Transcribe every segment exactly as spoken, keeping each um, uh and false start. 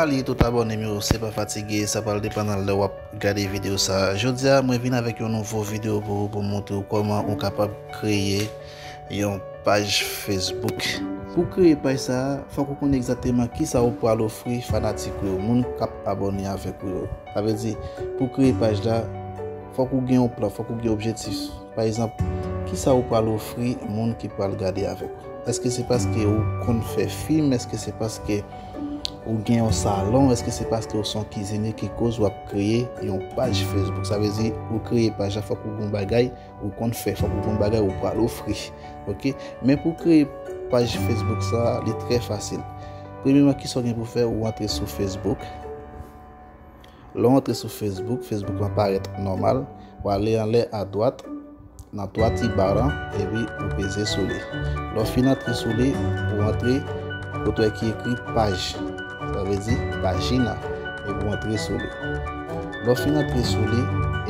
Salut tout abòne m yo, se pa fatige, sa pral depann nan lè w ap gade videyo sa. Jodi a, mwen vin avèk yon nouvo videyo pou ou, pou montre w kòman ou kapab kreye yon paj Facebook. Pou kreye paj sa a, fòk ou konnen egzakteman kisa ou pral ofri fanatik ou yo, moun k ap abòne avèk ou yo. Sa vle di, pou kreye paj la, fòk ou gen yon plan, fòk ou gen objektif. Pa egzanp, kisa ou pral ofri moun ki pral gade avèk ou? Èske se paske ou konn fè fim? Èske se paske ou gen yon salon? Èske se paske ou se yon kizinye ki koz w ap kreye yon paj Facebook? Sa vle di, ou kreye paj la, fòk ou gen yon bagay ou konn fè, fòk ou gen yon bagay ou pral ofri. Oke? Men pou kreye paj Facebook sa, li trè fasil. Premyèman, kisa w gen pou fè? Ou antre sou Facebook. Lè w antre sou Facebook, Facebook lan parèt nòmal. W ale anlè adwat, nan twa ti ba lan, epi ou peze sou li. Lè w fin antre sou li, ou antre kote w wè ki ekri paj. Sa vle di pajina. Epi ou antre sou li. Lè w fin antre sou li,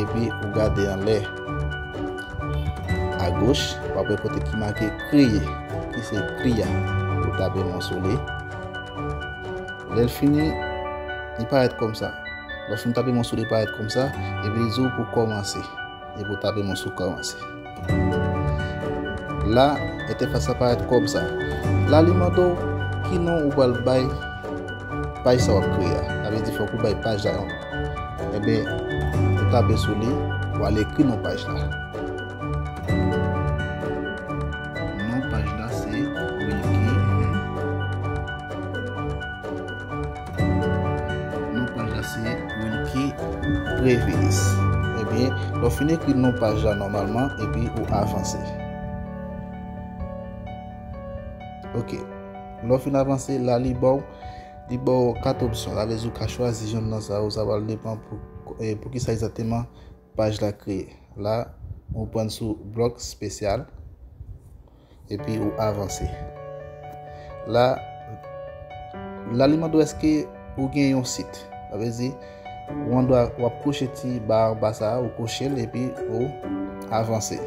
epi ou gade anlè agoch, w ap wè kote ki make kreye, ki se pri a. Ou tape men w sou li. Lè l fini, li parèt kòmsa. Lè w fin tape men w sou li, li parèt kòmsa, epi li di w pou kòmanse. Epi w tape men w sou kòmanse. La, entèfas la parèt kòmsa. La, li mande w ki non ou pral bay paj sa w ap kreye a. Sa vle di fòk ou bay paj la yon non. Ebyen, ou tape sou li, w al ekri non paj la. Non paj la se Wilky. Non paj la se Wilky Prevelis. Ebyen, lè w fin ekri non paj la nòmalman, epi ou avanse. Oke. Lè w fin avanse, la li ba w, li ba w kat opsyon. Sa vle di ou ka chwazi yonn nan sa yo, sa pral depann pou, eh, pou kisa egzakteman paj la kreye. La, ou pran sou blòk espesyal, epi ou avanse. La, la li mande w èske ou gen yon sit. Sa vle di, ou andwa, w ap kwoche ti ba anba sa a, ou kwoche l, epi ou avanse.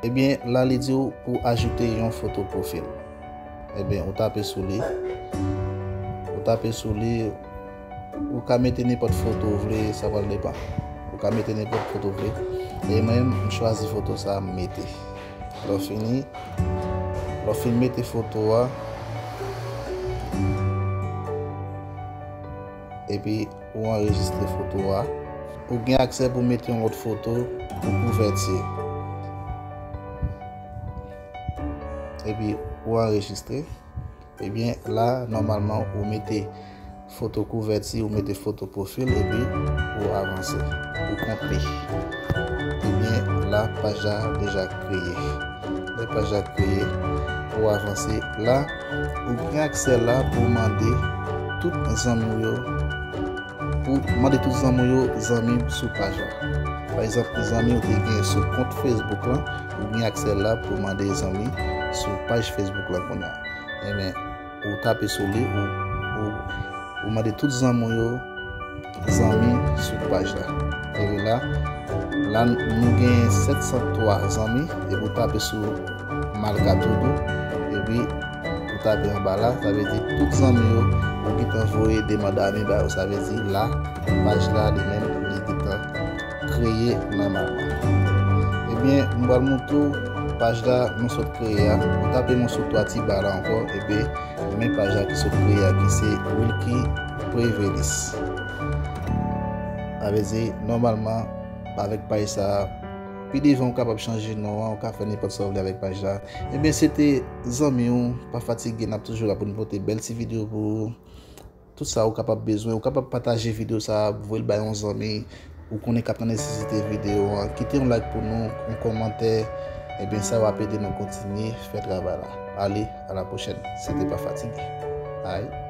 Ebyen, la li di w pou ajoute yon foto pwofil. Ebyen, ou tape sou li. Ou tape sou li, ou ka mete nenpòt foto ou vle, sa pral depann. Ou ka mete nenpòt foto ou vle. E mwen, m chwazi foto sa a, m mete. Lè w fini, lè w fin mete foto a, epi ou anrejistre foto a, ou gen aksè pou mete yon lòt foto pou kouvèti. Epi ou anrejistre. Ebyen, la, nòmalman, ou mete foto kouvèti, ou mete foto pwofil, epi ou avanse. Ou konkli. Ebyen, la, paj la deja kreye. Lè paj la kreye, ou avanse. La, ou gen aksè la pou mande tout zanmi w yo, pou mande tout zanmi w yo zanmi sou paj la. Pa egzanp, zanmi w te gen sou kont Facebook lan, ou gen aksè la pou mande zanmi sou paj Facebook lan kounye a. Ebyen, ou tape sou li, ou, ou, ou mande tout zanmi w yo zanmi sou paj la. Epi la, la nou gen sèt san twa zanmi, epi ou tape sou malka tou dou, epi ou tape anba la, sa vle di tout zanmi yo, ou gentan voye demann ami ba yo, sa vle di la, paj la li menm, li gentan kreye nòmalman. Ebyen, m pral montre w paj la nou sot kreye a. Ou tape men w sou twa ti ba la ankò, epi men paj la ki sot kreye a, ki se Wilky Prevelis. Sa vle di, nòmalman, avèk paj sa a, pi devan ou kapab chanje non an, ou ka fè nenpòt sa w vle avèk paj la. Ebyen, se te zanmi w, pa fatige, n ap toujou la pou n pote bèl ti videyo pou ou. Tout sa ou kapab bezwen, ou kapab pataje videyo sa a, voye l bay yon zanmi ou konnen k ap nan nesesite videyo an. Kite yon like pou nou, yon kòmantè. Ebyen, sa w ap ede nou kontinye fè travay la. Ale, a la pwochèn. Se te pa fatige. Bye.